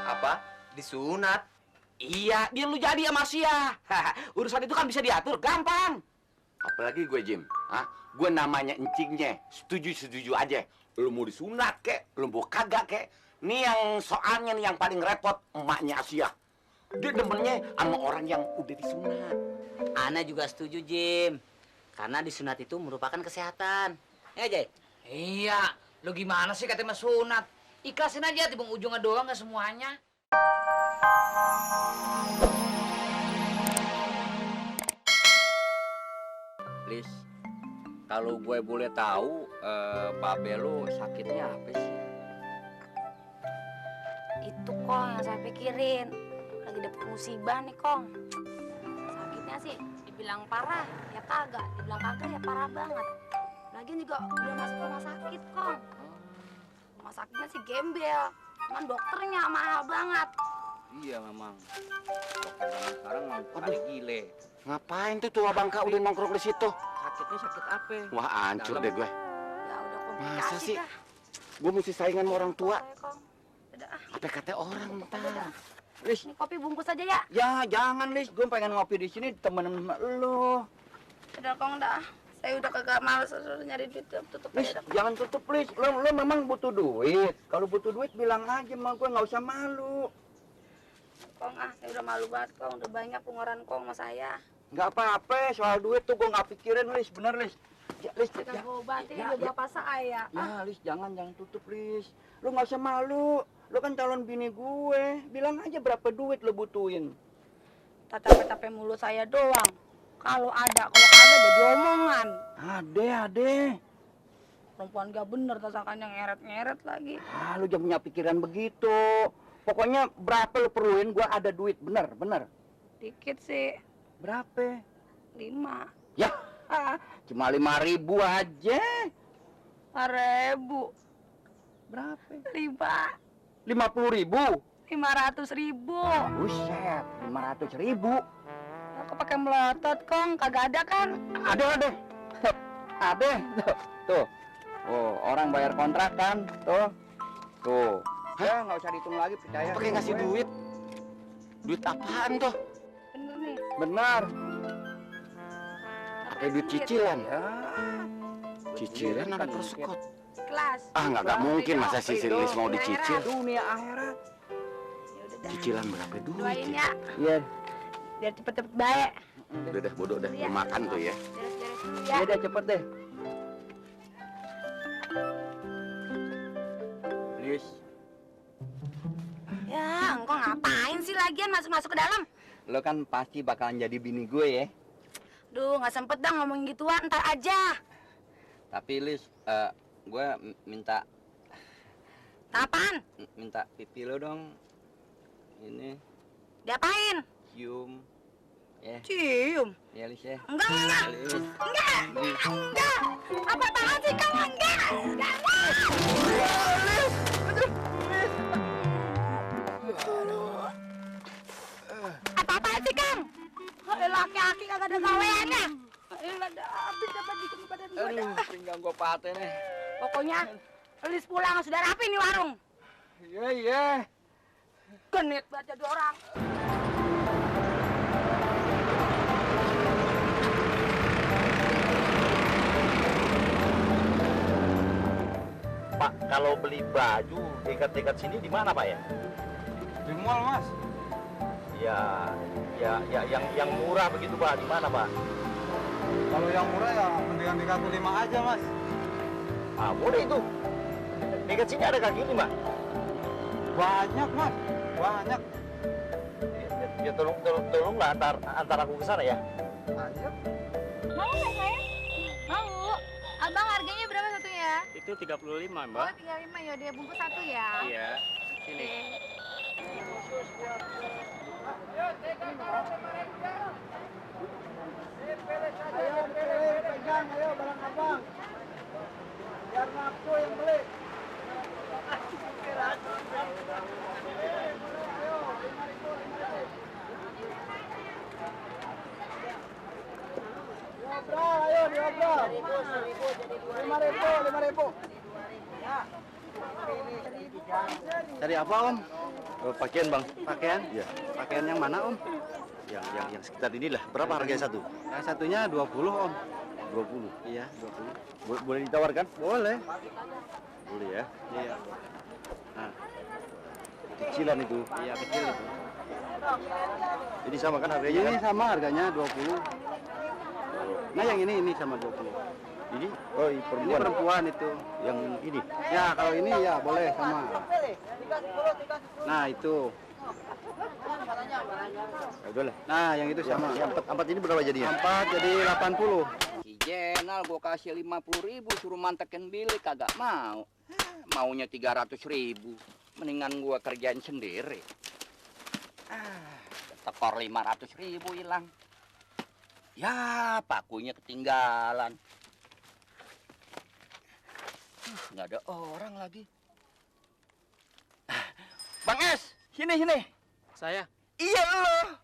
Apa? Disunat? Iya, biar lu jadi sama Sia. Urusan itu kan bisa diatur, gampang. Apalagi gue, Jim. Hah? Gue namanya encingnya. Setuju aja. Lu mau disunat kek, lu mau kagak kek. Nih yang soalnya nih yang paling repot, emaknya Asia. Dia demennya sama orang yang udah disunat. Ana juga setuju, Jim. Karena disunat itu merupakan kesehatan. Ya, Jay? Iya, lu gimana sih katanya sunat? Ikhlasin aja, tibung ujungnya doang nggak semuanya. Please, kalau gue boleh tahu, babe lu sakitnya apa sih? Itu Kong yang saya pikirin. Lagi dapet musibah nih Kong. Sakitnya sih dibilang parah ya kagak, dibilang kagak ya parah banget. Lagian juga udah masuk rumah sakit Kong. Rumah sakitnya sih gembel, cuman dokternya mahal banget. Iya memang. Dokter zaman sekarang pada gile. Ngapain tuh tua bangka udah nongkrong di situ? Sakitnya sakit apa? Wah hancur deh gue. Ya udah komplikasi Masa sih? dah. Gue mesti saingan sama orang tua. Saya, Kong. Udah ah. Apa kata orang ntar? Lis, Ini kopi bungkus aja ya. ya jangan Lis. Gue pengen ngopi di sini temenin sama lu. Udah Kong dah. Saya udah kagak males nyari duit, tutup Lis, aja dah. jangan tutup Lis. Lu memang butuh duit. Kalau butuh duit bilang aja sama gue, nggak usah malu. Kong saya udah malu banget Kong, udah banyak pengeluaran Kong sama saya. Nggak apa-apa, soal duit tuh gue nggak pikirin Lis, bener Lis. Ya, Lis, Udah ya, gue banting ya, juga bapak saya. ya Lis, jangan tutup Lis. Lu nggak usah malu. Lu kan calon bini gue. Bilang aja berapa duit lu butuhin. Tape-tape mulu saya doang. Kalau ada, kalau kagak jadi omongan. Ade. Perempuan gak bener, tasakannya ngeret-ngeret lagi. Lu jangan punya pikiran begitu. Pokoknya berapa lu perluin, gue ada duit. Bener. Dikit sih, Berapa? 5. Ya, cuma 5.000 aja. 5.000. Berapa? 500.000. 50.000. Buset, 500.000. Aku pakai melotot Kong, kagak ada kan? Ada. Tuh. Oh, orang bayar kontrakan. Tuh. Ya, nggak usah dihitung lagi, percaya. Pakai ngasih gue. duit? Duit apaan tuh? Bener nih. Benar. Pakai duit cicilan. Ya. Cicilan ada persekot. Kelas. Nggak mungkin masa si Lis mau dicicil. Dunia akhirat. Ya udah dah. Cicilan berapa duit? Doain ya, Iya. biar cepet-cepet baik. Udah dah, bodoh dah. Lu makan tuh ya. Beres-beres dulu ya. Iya deh, cepet deh. Lis, Ya, engkau ngapain sih lagian masuk-masuk ke dalam? lo kan pasti bakalan jadi bini gue ya. Duh, nggak sempet dah ngomong gituan, ntar aja. Tapi Lis, gue minta Apaan? pipi lo dong. Ini Diapain? cium. Ya, Cium. ya Lis ya. Enggak. Lis. Enggak. Apa-apaan sih kamu? Enggak. Apa-apaan sih Kang? Laki-laki kagak ada gaweannya. Ada habis dapat dikit badan gua dah. Pinggang gue patah nih. Pokoknya Lis pulang sudah rapi nih warung. Iya. Genit banget jadi orang. Pak, kalau beli baju dekat-dekat sini di mana Pak ya? Di mall, Mas. Ya, yang murah begitu Pak, di mana Pak? Kalau yang murah ya mendingan di kaki 5 aja, Mas. Ah, boleh itu. Dekat sini ada kaki lima. Banyak, Mas. Banyak. Ya tolonglah antar aku ke sana ya. Ayo. Mau nggak sayang? Mau. Abang harganya berapa satunya? Itu 35, Oh, Mbak. 35 ya, dia bungkus satu ya. Iya. Sini. Ayo, pegang, ayo barang abang. Biar nafsu yang beli. Diobrol, ayo diobrol. 5.000. Cari apa Om? Pakaian bang. Pakaian? Iya. Pakaian yang mana, Om? Yang sekitar inilah. Berapa harganya satu? Yang satunya 20, Om. 20. Iya, 20. Boleh ditawarkan? Boleh. Boleh ya. Iya. Nah, kecilan itu. Iya, kecil itu. Ini sama kan harganya? Ini Kan? sama harganya 20. Nah, yang ini sama 20. Ini? Oh, Ini perempuan. perempuan itu. Yang ini. Ya, kalau ini ya boleh sama. Nah, itu. Ya, udah lah. Nah, yang itu sama. Yang empat ini berapa jadinya? 4 jadi 80. Si Jenal gua kasih 50.000 suruh mantekin bilik kagak mau. Maunya 300.000. Mendingan gua kerjain sendiri. Tekor 500.000 hilang. Ya, pakunya ketinggalan. Nggak ada orang lagi. Bang Es, sini. Saya. Iya lo.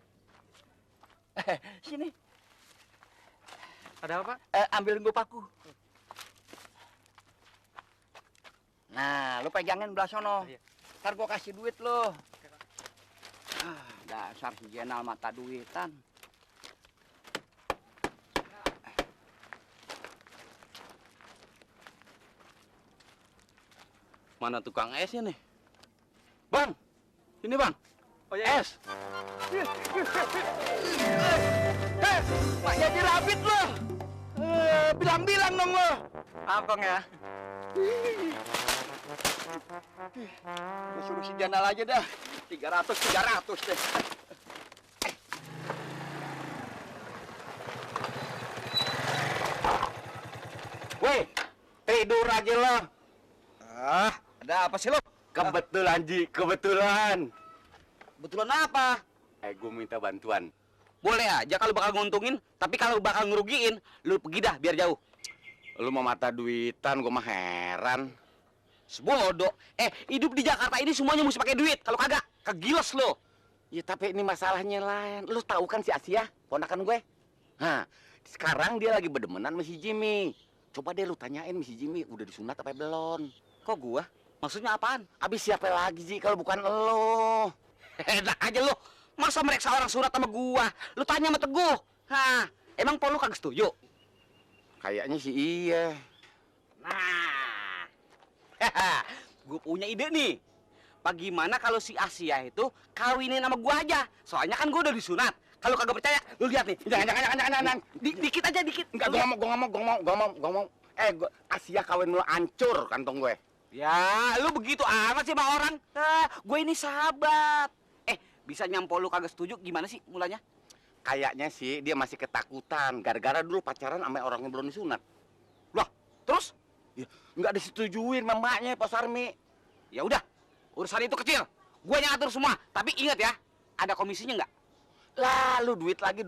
Sini. Ada apa, Pak? Ambilin gua paku. Nah, lu pegangin belah sono. Iya. Ntar gua kasih duit lo. Dasar si Jenal mata duitan. Mana tukang esnya nih? Bang, ini bang. Oh ya. Es. Pak jadi rabit lo. Bilang-bilang dong lo. Abang ya. Gua suruh si Jenal aja dah. 300 deh. Weh, tidur aja lo. Ada apa sih lo? Kebetulan, Ji, kebetulan. Betulan apa? Gue minta bantuan. Boleh aja kalau bakal nguntungin, tapi kalau bakal ngerugiin, lu pergi dah biar jauh. Lu mau mata duitan, gue mah heran. Sebodoh. Hidup di Jakarta ini semuanya mesti pakai duit. Kalau kagak, kegiles lo. Ya tapi ini masalahnya lain. Lu tahu kan si Asia, ponakan gue? Nah, sekarang dia lagi berdemenan sama si Jimmy. Coba deh lu tanyain sama si Jimmy, udah disunat apa belum? Kok gua? Maksudnya apaan? Abis siapa lagi, Ji, kalau bukan lo? Enak aja lo. Masa mereka orang surat sama gua? Lu tanya sama Teguh. Hah, emang Polo kagak setuju? Kayaknya sih iya. Nah, gue punya ide nih. Bagaimana kalau si Asia itu kawinin sama gua aja? Soalnya kan gua udah disunat. Kalau kagak percaya, lu lihat nih. Jangan. Dikit aja, dikit. Enggak, gue ngomong. Asia kawin lu hancur kantong gue. Ya, lu begitu amat sih sama orang. Gue ini sahabat. Bisa nyampol lu kagak setuju gimana sih mulanya? Kayaknya sih dia masih ketakutan gara-gara dulu pacaran sama orang yang belum disunat. Loh, terus? Ya, nggak disetujuin mamanya Pak Sarmi. Ya udah, urusan itu kecil. Gue yang atur semua. Tapi ingat ya, ada komisinya nggak? Lalu duit lagi.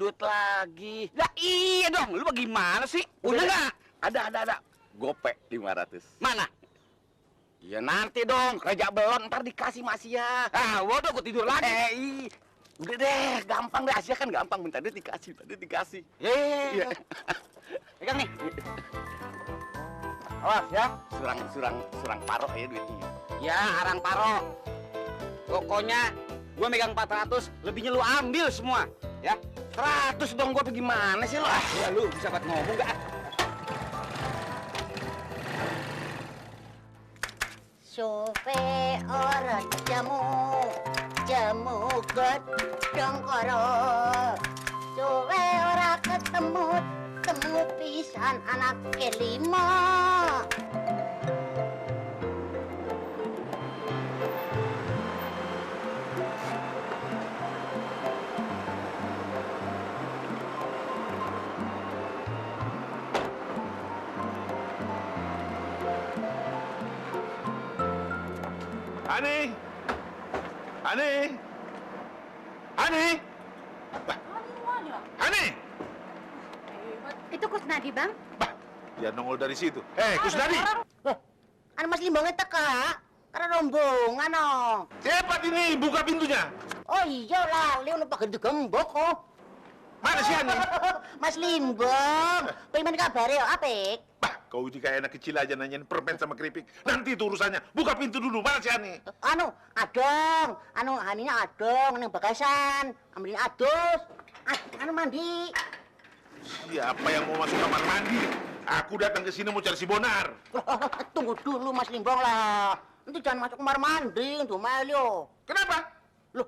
Lah iya dong, lu bagaimana sih? Punya nggak? Ada. Gopek 500. Mana? Ya nanti dong, kerja belum ntar dikasih sama Asia. Waduh, gue tidur lagi. Udah deh, gampang deh. Asia kan gampang, minta dia dikasih. Iya. Pegang nih. Awas ya, surang paro ya duitnya. Ya, arang paro. Pokoknya gue megang 400, lebihnya lu ambil semua. Ya, 100 dong, gua gimana sih lo? ya lu bisa buat ngomong gak? Supe ora jamu gedong karo. Suwe ora ketemu pisan anak kelima. Ani! Itu Kusnadi, Bang. Ya nongol dari situ. Kusnadi! Anu Mas Limbongnya teka. Karena rombongan, oh. Cepat ini, buka pintunya. Oh iya lah, Leon udah ganti gembok, oh. Mana si Ani? Mas Limbong, bagaimana kabarnya, apik? Bah, kau ini kayak anak kecil aja nanyain permen sama keripik. Nanti itu urusannya. Buka pintu dulu. Mana si Ani? Adong. Aninya adong, ning bagasan. Ambilin adus. Mandi. Siapa yang mau masuk kamar mandi? Aku datang ke sini mau cari si Bonar. Tunggu dulu Mas Limbong lah. Nanti jangan masuk kamar mandi, untuk Melio. Kenapa? Loh,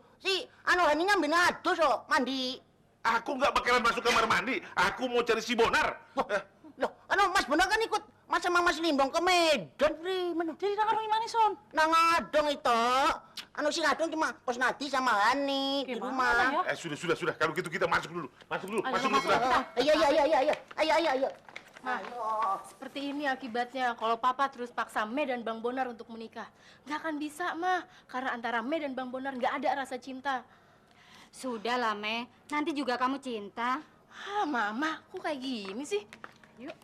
Aninya ambilin adus kok, mandi. Aku nggak bakalan masuk kamar mandi. Aku mau cari si Bonar. Loh, Mas Bonar kan ikut sama Mas Limbong ke Medan, Pri. Jadi nang arung gimana, Son? Nang adong itu. Si adong cuma Pos Nadi sama Ani di rumah. Ya? Sudah. Kalau gitu kita masuk dulu. Masuk dulu. Ayo. Nah, seperti ini akibatnya kalau Papa terus paksa Me dan Bang Bonar untuk menikah. Nggak akan bisa, Mah. Karena antara Me dan Bang Bonar nggak ada rasa cinta. Sudahlah, Me. Nanti juga kamu cinta. Mama, kok kayak gini sih? Yuk.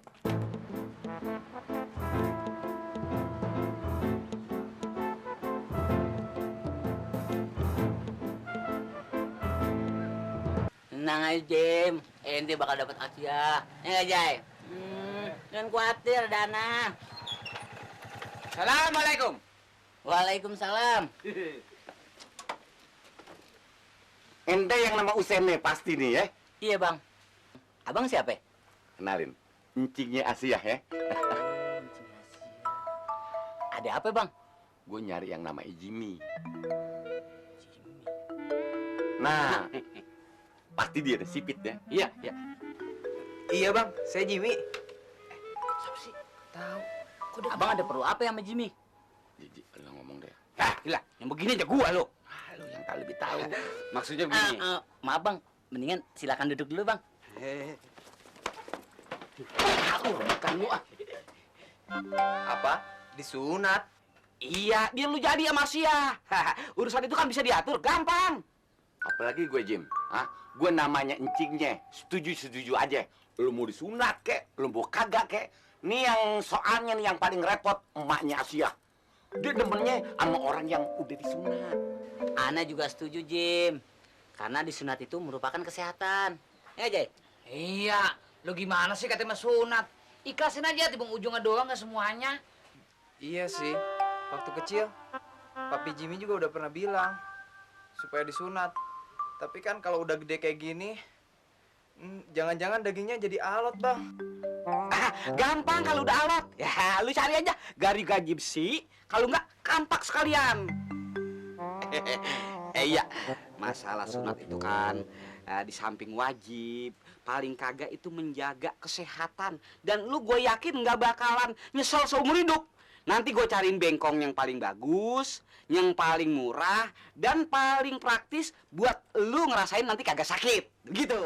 Tenang aja, Jim. Ente bakal dapat Asia. Ya, Jay? Jangan khawatir, Dana. Assalamualaikum. Waalaikumsalam. Ente yang nama Usen nih pasti nih ya? Iya, Bang. Abang siapa? Kenalin, encingnya Asia ya. Ada apa, Bang? Gue nyari yang namanya Jimmy. Nah, pasti dia deh, sipit ya. Iya. Iya bang, saya Jimmy. Siapa sih? Tahu. Abang ada perlu apa ya sama Jimmy? Jiji, lo ngomong deh. Gila, yang begini aja gua lo. Lo yang tak lebih tahu. Maksudnya begini. Maaf, Bang. Mendingan silakan duduk dulu, Bang. Bukan lu ah. Apa? Disunat? Iya, biar lu jadi sama Sia. Urusan itu kan bisa diatur, gampang. Apalagi gue Jim, gue namanya encingnya, setuju aja. Lu mau disunat kek, lu mau kagak kek. Nih yang soalnya nih yang paling repot emaknya Asia. Dia demennya sama orang yang udah disunat. Ana juga setuju, Jim. Karena disunat itu merupakan kesehatan. Ya, Jay? Iya, lo gimana sih katanya sunat? Ikhlasin aja, tibung ujungnya doang nggak semuanya. Iya sih, waktu kecil Papi Jimmy juga udah pernah bilang supaya disunat. Tapi kan kalau udah gede kayak gini, jangan-jangan dagingnya jadi alot, Bang. Gampang kalau udah alot. Ya, lu cari aja gari-gari besi, kalau enggak kampak sekalian. Iya, masalah sunat itu kan di samping wajib, paling kagak itu menjaga kesehatan. Dan lu gue yakin nggak bakalan nyesel seumur hidup. Nanti gue cariin bengkong yang paling bagus, yang paling murah, dan paling praktis buat lu ngerasain nanti kagak sakit. Gitu.